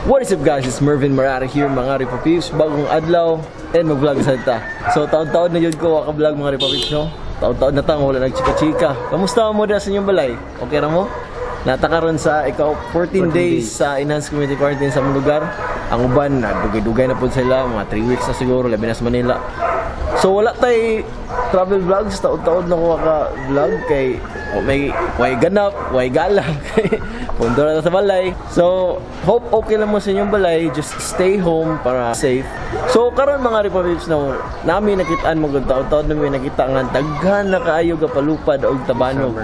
What is up, guys? It's Mervin Marara here, mga Ripa Peeps. Bagong adlaw and mag-vlog sa ta. So taon-taon na jud ko ka-vlog, mga Ripa Peeps, no? Taon-taon na tang wala nagchika-chika. Kamusta mo dira sa inyong balay? Okay ra mo? Nata karon sa ikaw 14 days sa enhanced community quarantine sa among lugar. Ang uban na dugay-dugay na pud sila, mga 3 weeks na siguro, labi na sa Manila. So wala tay travel vlogs, taon-taon na ko ka vlog kay o may way ganap, way gala kay pundo na sa balay. So hope okay lang mo sa inyong balay, just stay home para safe. So karon, mga Ripa Peeps, no, nami nakitaan mo gud, taon-taon nami nakita nga daghan na kaayo ga palupad og tabanog.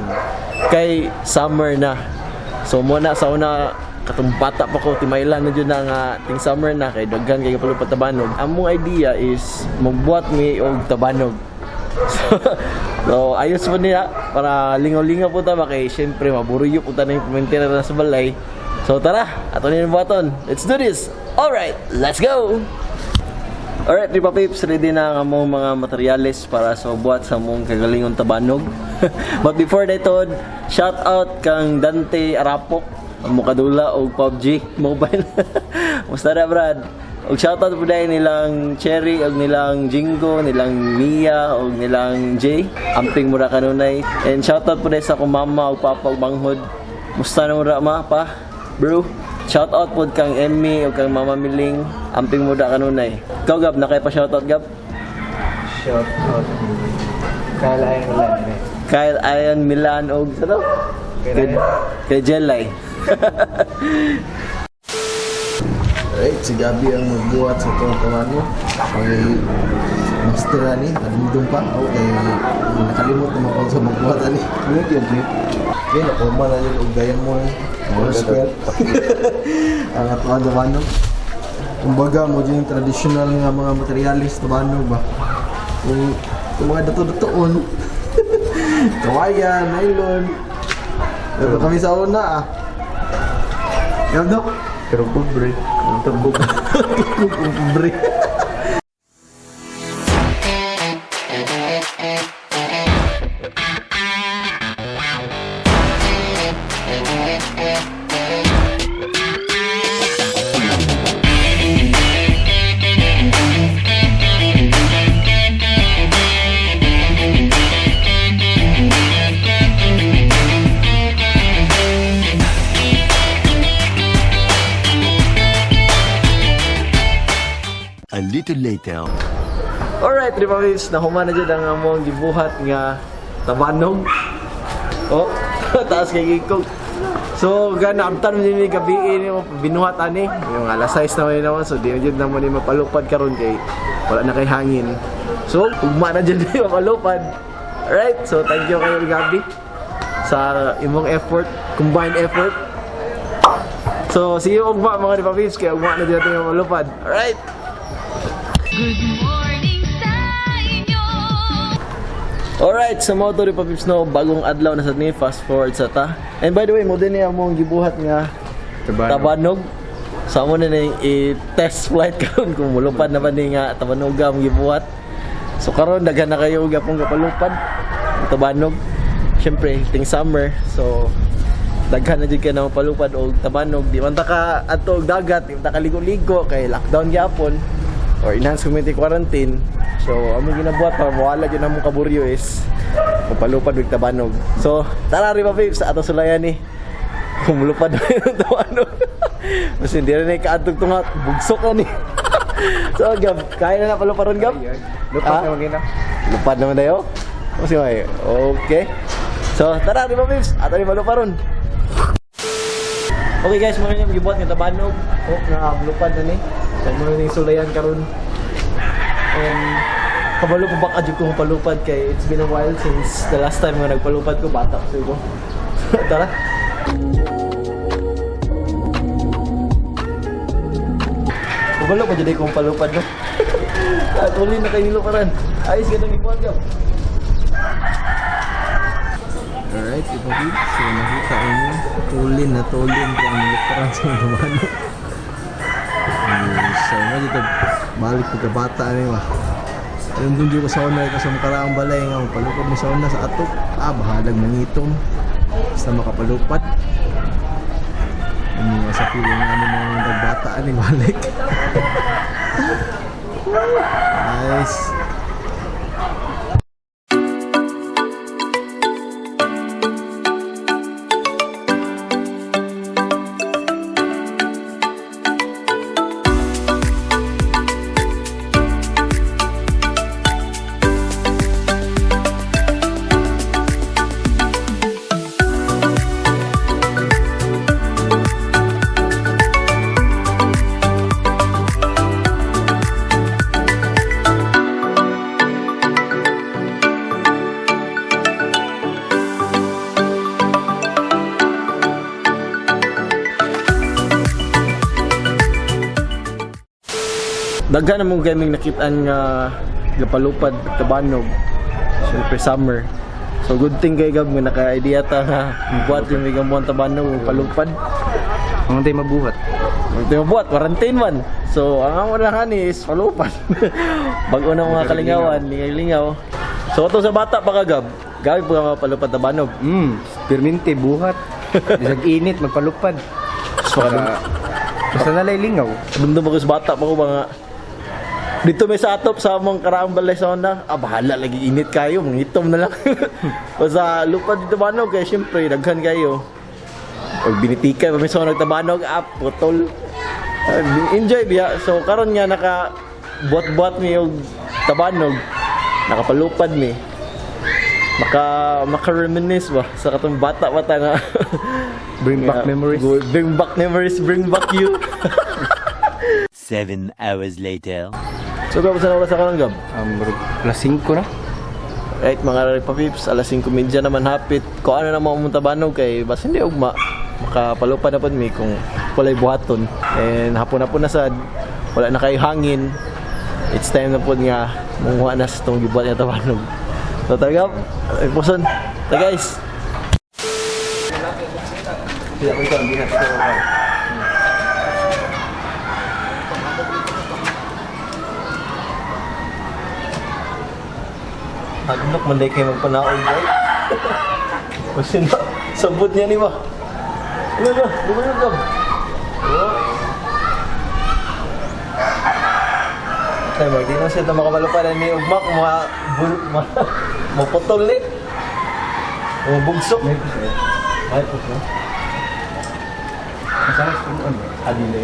Kay summer na. So mo na sa una, katong bata pa ko, timaylan na jud na nga ting summer na kay daghan kay palupad tabanog. Among idea is magbuhat mi og tabanog. So ayos po niya para lingaw-lingaw po ta ba kay syempre maburuyo po ta na yung pamentera na sa balay. So tara, ato ni buhaton. Let's do this. Alright, let's go. Alright, Ripa Pips, ready na ang among mga materyales para sa buhat sa among kagalingon tabanog. But before that, shout out kang Dante Arapok, ang mukadula og PUBG Mobile. Musta na, Brad? Og shout out po dahil nilang Cherry, og nilang Jingo, nilang Mia, og nilang Jay. Amping mura kanunay. And shout out po dahil sa akong mama og papa og manghod. Musta na mura ma, pa? Bro? Shout out po kang Emmy o kang Mama Miling. Amping muda kanunay. Ikaw, Gab, nakay pa shout out, Gab? Shout out Kyle Iron Milan. Kyle Ion Milan og sa to? Kay, kay Jelay. Alright, si Gabi ang magbuhat sa itong tawano. Okay, master ani, kadumdum pa. Okay, nakalimot na ako sa magbuhat ani. Ano yun, ni? Okay, nakuma na yun og diamond or square. Ang atuan tabano. Kumbaga, mo yung traditional nga mga materialis tabano ba. Kung mga dato-datoon, kawayan, nylon. Ito kami sa una ah. Gab, Dok? Pero pobre. Ang tubog. Kung pobre. A little later. Alright, Ripa Peeps, nahuma na jud ang among gibuhat nga tabanog. Oh, taas kay gikog. So, gana abtan mo ni gabi ni mo binuhat ani. Yung alas 6 na naman, so di na jud na mo ni mapalupad karon kay wala na kay hangin. So, ugma na jud ni mapalupad. Alright, so thank you kayo, Gabi, sa imong effort, combined effort. So, see you ugma, mga Ripa Peeps, kay ugma na jud natin mapalupad. Alright. Good morning sa inyo. Alright, sa mo to, Ripa Pips, no, bagong adlaw na sa ni, fast forward sa ta. And by the way, mo din niya mong gibuhat nga Tabanog. tabanog. So amo na ning i-test flight karon kung mulupad na ba ni nga tabanoga among gibuhat. So karon daghan na kayo og gapong kapalupad tabanog. Syempre, ting summer, so daghan na jud kay na mapalupad og tabanog. Di man ta ka adto og dagat, di man ta ka ligo-ligo kay lockdown gyapon or enhanced community quarantine. So, among ginabuhat para mawala jud among kaburyo is mapalupad og tabanog. So, tara, Ripa Peeps, ato sulayan ni kung mulupad na yung tabanog. Mas hindi rin kaadtog tunga, bugsok na ni. So, Gab, kaya na na paluparon, Gab? Lupad Ah? na magina. Lupad naman tayo. Kasi may, okay. So, tara, Ripa Peeps, ato ni paluparon. Okay guys, mga nyo, gibuhat nga tabanog. Hope na lupad na ni. So, muna ni sulayan karon. And kabalo pa baka jud ko palupad kay it's been a while since the last time nga nagpalupad ko, bata pa siguro. Tara. Kabalo pa jud kong palupad, no. At uli na kayo niluparan. Ayos ka nang ibuhat, Gab. Alright, ito. So nakita inyo, tulin na tulin kung ang luparan sa mga manok. So mo dito balik pagkabata ani ba. Ayun dun ko sa una ko sa makaraang balay nga palupad mo sa una sa atok. Ah, bahalag mangitom. Basta makapalupad. Ano sa feeling namin mga nagbata ani balik. Nice. Daghan na mong gaming nakitaan nga gapalupad tabanog. Siyempre summer. So good thing kay Gab nga naka-idea ta nga buhat yung may gamuan tabanog ug palupad. Ang tayo mabuhat. Di ba buhat, quarantine man. So ang amo na hani is palupad. Bago na mga kalingawan, lingaw-lingaw. So ato sa bata pa ka Gab, gabi pa ka mapalupad tabanog. Perminti, buhat. Bisag init, magpalupad. So, Basta nalay lingaw. Dumdum ako sa bata pa ko mga dito may sa atop sa among karaang balay sa una. Ah, bahala lagi init kayo, mangitom na lang. Basta lupad dito tabanog kay syempre daghan kayo. Og binitikay pa may sa nagtabanog, ah, putol. Ah, enjoy biya. So karon nga naka buhat-buhat mi og tabanog. Nakapalupad mi. Maka reminisce ba sa katong bata pa ta nga. Bring back memories. Bring back memories, bring back you. 7 hours later. So, Gab, saan oras ako ng Gab? Alas 5 na. Right, mga Ripa Pips, alas 5:30 naman hapit. Kung ano naman umunta tabanog kay basta hindi ugma. Makapalupad na pod mi kung walay buhaton. And hapon-hapon na sad, wala na kayo hangin. It's time na pod nga munguha na sa itong gibuhat nga tabanog. So tara Gab, ay puson. Ta guys. Haglok man day kayo magpanaog boy. Kasi na, sabot niya ni ba? Ano ba? Lumayo ka. Oh. Ay, magdi na siya ito makabaluparan ni Ugma kung mga ma, maputol ni. Mabugsok. May puso. May puso. Masarap sa ano? Adile.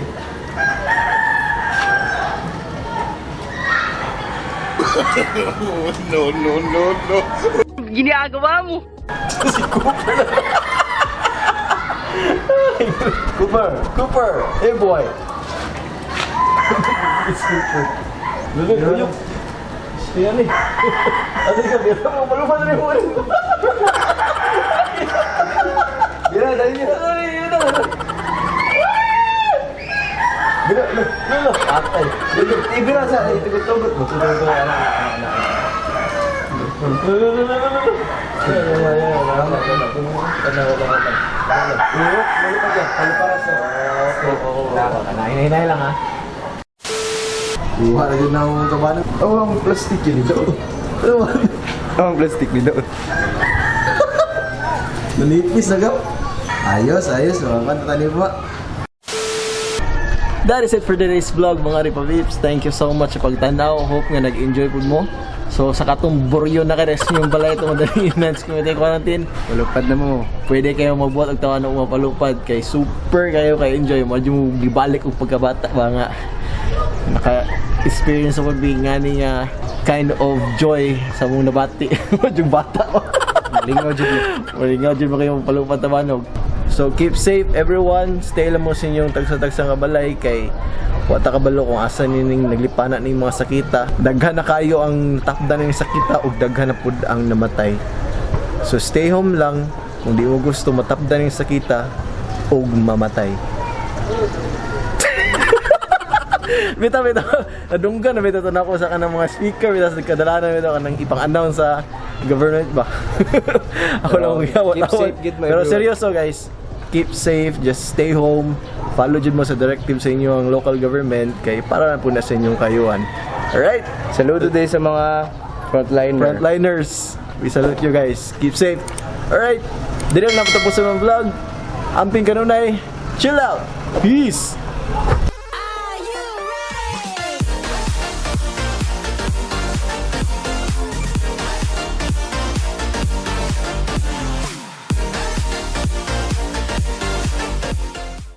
No, no, no, no. Ginagawa mo. Si Cooper na. Cooper! Cooper! Hey boy! It's Cooper. Lulu, kuyok. Siya ni. Ano ka, bira mo, palupad na yung ulo. Bira, dali niya. Dali niya. Bira, lulu, atay. Lulu, Ibira sa itugot-tugot mo. Lulu, lulu, lulu. Ayan, ayan, ayan. Wala, wala, wala. Wala, wala, wala. Lulu, lulu pa dyan. Palupad sa. Oo, oo, oo. Hinay-hinay lang ha. Buha na yun na akong tabanog. Oh, ang plastic yun dito. Ano ba? Oh, ang plastic ni daot. Manipis na gap. Ayos, ayos. Mga kanta ni ba? That is it for today's vlog, mga Ripa Vips. Thank you so much sa pagtanaw. Hope nga nag-enjoy po mo. So sa katong buryo na kares yung balay itong madaling events committee quarantine, Palupad na mo. pwede kayo mabuhat og tawa na umapalupad kay super kayo kay enjoy mo mo gibalik og pagkabata ba nga naka experience ako being nga niya kind of joy sa mong nabati yung bata ko. Lingaw jud mo. Malingaw dyan ba kayo magpalupad tabanog. So keep safe everyone. Stay lang mo sa inyong tagsa-tagsa nga balay kay wa ta kabalo kung asa nining naglipana ning mga sakita. Daghan na kayo ang takda ning sakita ug daghan na pud ang namatay. So stay home lang kung di mo gusto matapdan ning sakita ug mamatay. Bitaw, bitaw. Nadunggan na bitaw na ako sa kanang mga speaker. Bitaw, nagkadala na bitaw kanang ipang-announce sa government ba. Ako lang ang gawat. Keep safe, gid mo, Pero everyone. seryoso guys, keep safe, just stay home. Follow jud mo sa directive sa inyo ang local government kay para na po na sa inyong kayuhan. Alright, Saludo din sa mga frontliner. frontliners. We salute you guys. Keep safe. Alright, dito na tapusin ang vlog. Amping kanunay. Chill out. Peace.